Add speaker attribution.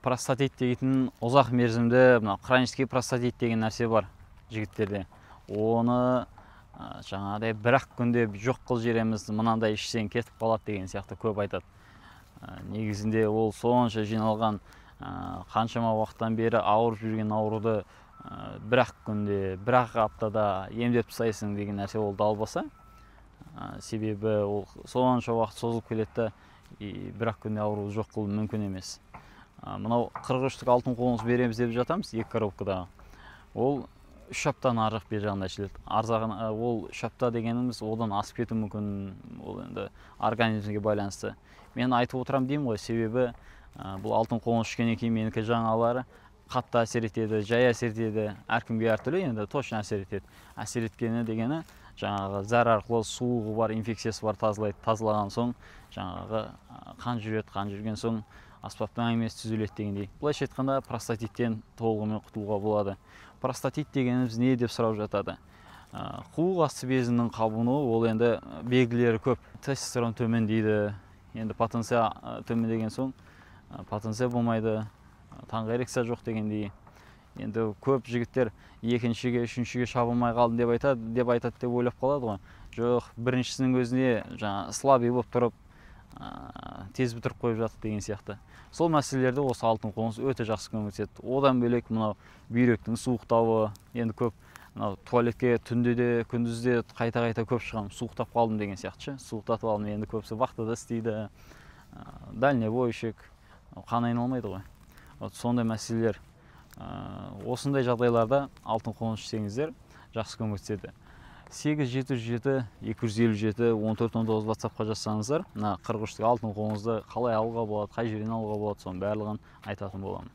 Speaker 1: Простатит дейтін ұзақ мерзімді мына хронический простатит деген нәрсе бар жігіттерде. Оны жаңағыдай бір-ақ күнде жоқ қылып жібереміз, мынандай ішсең кетіп қалады деген сияқты көп айтады. Негізінде ол сонша жиналған, қаншама уақыттан бері ауырып жүрген ауруды бір-ақ күнде, бір-ақ аптада емдеп тастайсың деген нәрсе ол далбаса. Себебі ол сонша уақыт созылып келеді де, бір-ақ күнде ауруды жоқ қылу мүмкін емес. Мынау 43-тік алтын қоңыз береміз деп жатамыз, 2 коробкадағы. Ол 3 аптаның ар жақ бер жағында ішіледі. Арзағын, ол 3 апта дегеніміз одан асып кетуі мүмкін, ол енді организмге байланысты. Мен айтып отырамын деймін ғой, себебі бұл алтын қоңыз ішкеннен кейін менікі жаңалары қатты әсер етеді, жай әсер етеді, әркімге әртүрлі енді точно әсер етеді. Әсер еткені дегені жаңағы зәр арқылы суығы бар, инфекциясы бар тазалайды. Тазалаған соң жаңағы қан жүреді, қан жүрген соң аспаптың әңгімесі түзеледі дегендей. Былайша айтқанда простатиттен толығымен құтылуға болады. Простатит дегеніміз не деп сұрап жатады. Қуық асты безінің қабынуы, ол енді белгілері көп. Тестостерон төмендейді, енді потенция төмендеген соң потенция болмайды, таңғы эрекция жоқ дегендей. Енді көп жігіттер екіншіге, үшіншіге шабылмай қалдым деп айтады, деп айтады деп ойлап қалады ғой. Жоқ, біріншісінің өзіне жаңа слабый болып тұрып, тез бітіріп қойып жатыр деген сияқты. Сол мәселелерде осы алтын қоңыз өте жақсы көмектеседі. Одан бөлек мынау бүйректің суықтауы, енді көп мынау туалетке түнде де, күндіз де қайта-қайта көп шығамын, суықтап қалдым деген сияқты ше. Суықтатып алдым, енді көбісі вахтада істейді, дальнобойщик, қан айналмайды ғой. Вот сондай мәселелер. Осындай жағдайларда алтын қоңыз ішсеңіздер жақсы көмектеседі. 8 707 257 14 19 WhatsApp-қа жазсаңыздар, мына 43-тік алтын қоңызды қалай алуға болады, қай жерден алуға болады, соның барлығын айтатын боламын.